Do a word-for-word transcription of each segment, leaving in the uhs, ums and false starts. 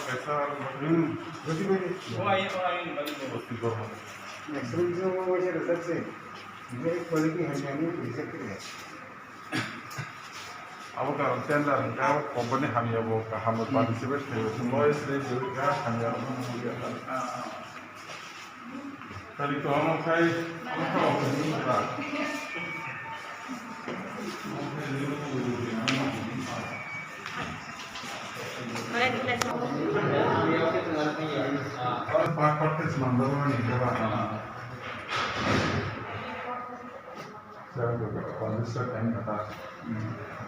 Sir, hmm, jadi bagi. Next time saya mau baca result sih. Jadi quality hanya ini bisa kita. Abo karon tender hwnkhe abo company hamya bo kaham no participate khlai o. Noise rate bo wngkha hamya rok no muya. Tari ko amo khai amo khai. Part part test mandar ni ba.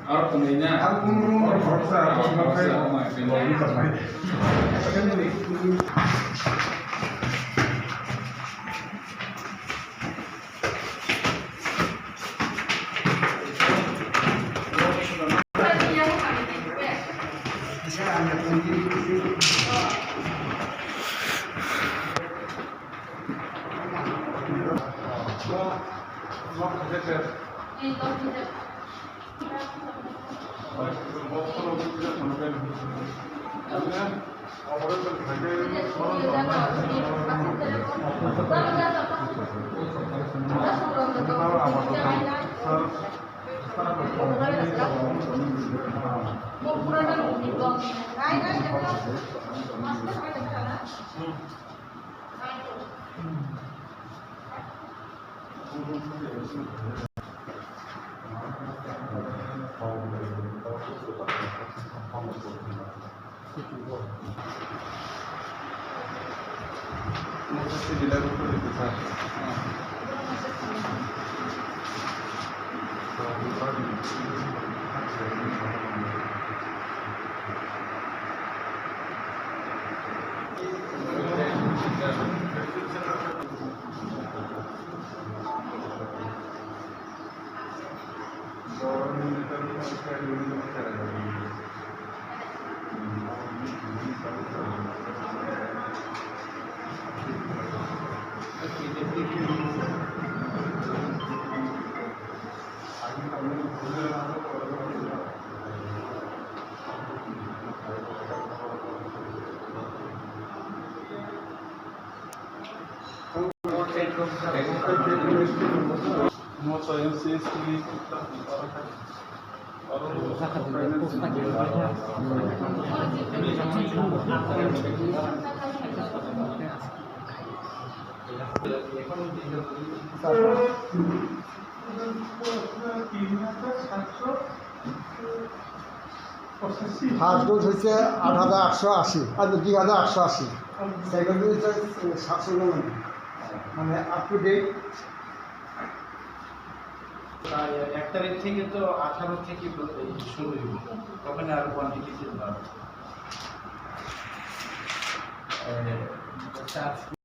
Aro kunui na? Aro kunu room aro khoroksa, aro khoroksa, aro khoroksa. First dose হচ্ছে আট হাজার আটশো আশি, আর দুই হাজার আটশো আশি। Second dose হচ্ছে সাতশো উননব্বই। মানে আপ টু ডেট। প্রায় এক তারিখ থেকে তো আঠারো থেকে শুরু হইব, তখন আরো কোয়ান্টিটি বাড়বে।